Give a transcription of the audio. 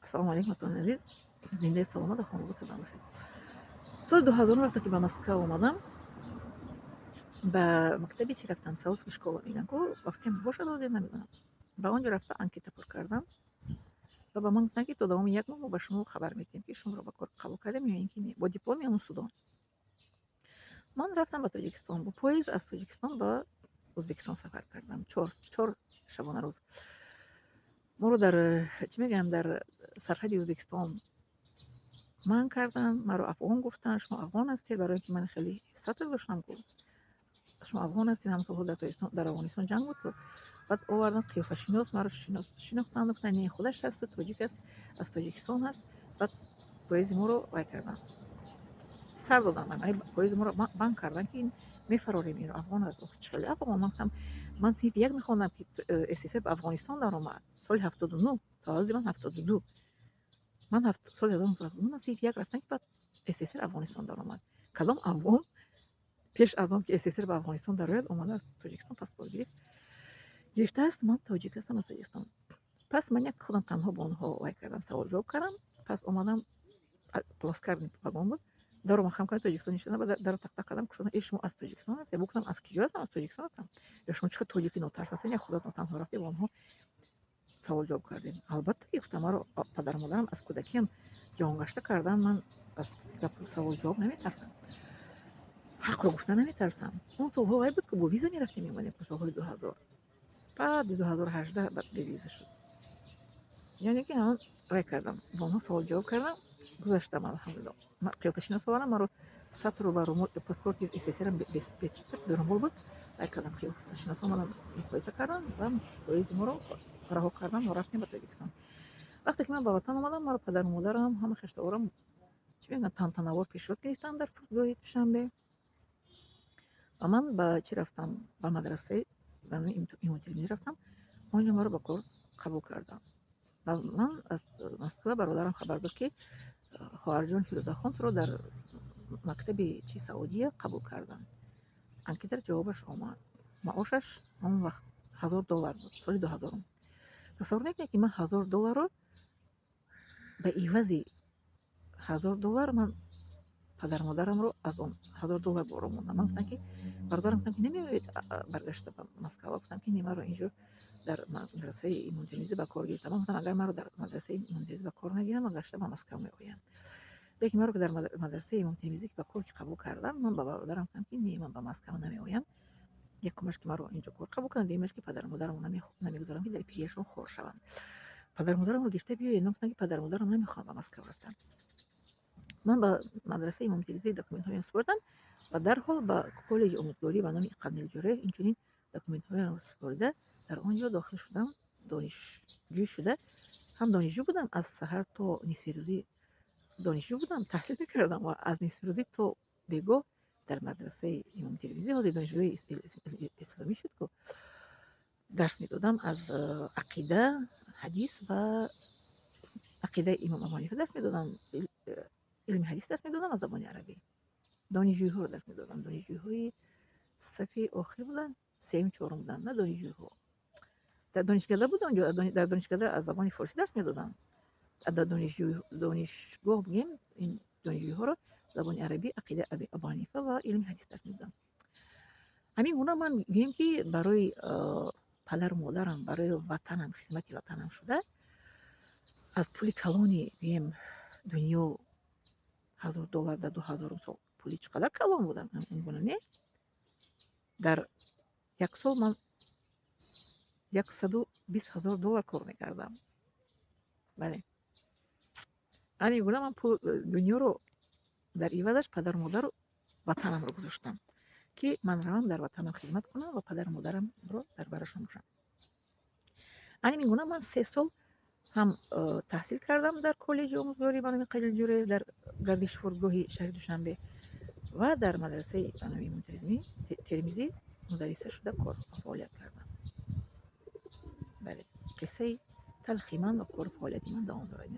Ассалому алайкум, ватанони азиз, зиндаи саломат ва хонобод сарбаланд бошед. Соли 2000, вақте ки ба Москва омадам, ба мактаби чӣ рафтам, Саудский школа мегӯянд ку, ба фикрам, бошад ҳозир, намедонам. Ба он ҷо рафта, анкета пур кардам ва ба ман гуфтанд, ки то давоми як моҳ мо ба шумо хабар медиҳем, ки шуморо ба кор қабул кардем ё ин ки не, бо дипломи ҳамун Судон. Ман рафтам ба Тоҷикистон, бо поезд аз Тоҷикистон ба Ӯзбекистон сафар кардам, 4 шабонарӯз. Моро дар, чӣ мегӯям, дар сарҳади Ӯзбекистон манъ карданд, маро афғон гуфтанд: «Шумо афғон ҳастед», барои ин ки ман хеле сатр доштам ку. «Шумо афғон ҳастед». Ҳамон солҳо дар Тоҷикистон, дар Афғонистон ҷанг буд ку. Баъд оварданд қиёфашинос, маро шинохтанд, гуфтанд: «Не, худаш ҳасту, тоҷик аст, аз Тоҷикистон ҳаст». Баъд поезди моро вай карданд, сар доданд, поезди моро банд карданд, ки ин мефарорем, ино афғон аст. Чӣ хеле афғон? Ман гуфтам: «Ман синфи як мехондам, ки СССР ба Афғонистон даромад, соли 79, таваллуди ман 72, ман соли 1979 ман синфи як рафтам, ки баъд СССР Афғонистон даромад. Кадом афғон пеш аз он ки СССР ба Афғонистон дарояд, омада аз Тоҷикистон паспорт гирифтааст? Ман тоҷик ҳастам, аз Тоҷикистон». Пас ман як худам танҳо бо онҳо вай кардам, савол ҷавоб кардам. Пас омадам, плацкартный вагон буд, даро махам кардам, Тоҷикистон нишастам, даро тақтақ кардам, кушодам: «Э, шумо аз Тоҷикистон ҳастед?» Гуфтам: «Аз киҷо ҳастам? Аз Тоҷикистон ҳастам». «Ё шумо чӣ қадр тоҷики нотарс ҳастед, я худатон танҳо рафтед, бо онҳо савол ҷавоб кардем?» «Албатта, ки, — гуфтам, — маро падару модарам аз кӯдакиам ҷаҳонгашта карданд, ман аз гапу савол ҷавоб наметарсам, ҳақро гуфта наметарсам». Он солҳо вай буд, ки бо виза мерафтем, меомадем, солҳои 2000. Баъди 2018 баъд бевиза шуд. Яъне ки ҳамон вай кардам, бо онҳо савол ҷавоб кардам, гузаштам, алҳамдулилло. Қиёфашинос овардам, маро сатру ба паспорти СССРам берунбол буд, вай кардам, қиёфашинос омадам, муқоиса кардам ва поезди моро раҳо кардам. Мо рафтем ба Тоҷикистон. Вақте ки ман ба ватан омадам, маро падару модарам, ҳама хештаворам, чӣ мегӯянд, тантанавор пешвоз гирифтанд дар фурудгоҳи Душанбе. Ва ман ба чӣ рафтам? Ба мадрасаи ба номи Имом Термизӣ рафтам. Он ҷо маро ба кор қабул карданд. Ва ман аз Москва бародарам хабар дод, ки хоҳарҷон Фирӯзахон, туро дар мактаби чи Саудия қабул карданд. Анкетара ҷавобаш омад. Маошаш он вақт 1000 доллар буд, соли 2000-ум. Тасаввур мекунед, ки ман 1000 долларро, ба ивази 1000 доллар ман падару модарамро аз он 1000 доллар боро мондам. Ман гуфтам, ки бародарам, гуфтам, ки намеоед баргашта ба Москва? Гуфтам, ки не, маро инҷо дар мадрасаи Имом Термизӣ ба кор гирифтам. Ман гуфтам: «Агар маро дар мадрасаи Имом Термизӣ ба кор нагиранд, ман гашта ба Москва меоям». Лекин маро дар мадрасаи Имом Термизӣ ба кор қабул кардам, ман ба бародарам гуфтам, ки не, ман ба Москва намеоям. Якумаш, ки маро инҷо кор қабул карданд, дуюмаш, ки падару модарамро намегузорам, ки дар пирияшон хор шаванд. Падару модарамро гирифта биёед. Ман гуфтам, ки падару модарам намехоҳам ба Москва рафтан. Ман ба мадрасаи Имом Термизӣ документҳоям супордам ва дарҳол ба коллеҷи омӯзгорӣ ба номи Қандил Ҷӯраев инчунин документҳоямро супорида, дар он ҷо дохил шудам. Донишҷӯ шуда, ҳам донишҷӯ будам, аз саҳар то нисфирӯзӣ донишҷӯ будам, таҳсил мекардам ва аз нисфирӯзӣ то бегоҳ дар мадрасаи Имом Термизӣ, ҳозир Донишгоҳи Исломӣ шуд ку, дарс медодам. Аз ақида, ҳадис ва ақидаи Имом Абу дарс медодам, илми ҳадис дарс медодам, аз забони арабӣ донишҷӯйҳоро дарс медодам. Донишҷӯйҳои сафи охир буданд, сеюм, чорум буданд, на донишҷӯйҳо. Дар донишкада буд, онҷо дар донишкада аз забони форсӣ дарс медодам. Дар донишгоҳ бигем, ин донишҷӯйҳоро забони арабӣ, ақидаи Абу Ҳанифа ва илми ҳадис дарс медодам. Ҳамин гуна ман гӯем, ки барои падару модарам, барои ватанам, хизмати ватанам шуда, аз пули калони, гӯем, дунё, 1000 доллар дар 2000-ум сол пули чӣ қадар калон будам, ин гуна не. Дар як сол ман 120 000 доллар кор мекардам. Бале, ҳамин гуна ман пул дунёро дар ивазаш падару модару ватанамро гузоштам, ки ман равам, дар ватанам хизмат кунам ва падару модарамро дар барашон бошам. Ҳамин гуна ман 3 сол ҳам таҳсил кардам дар коллеҷи омӯзгорӣ ба номи Қалил Ҷӯраев дар гардиши фурудгоҳи шаҳри Душанбе ва дар мадрасаи ба номи Имом Термизӣ мударриса шуда кор фаъолият кардам. Бале, қиссаи талхи ман ва кору фаъолияти ман давом дорад.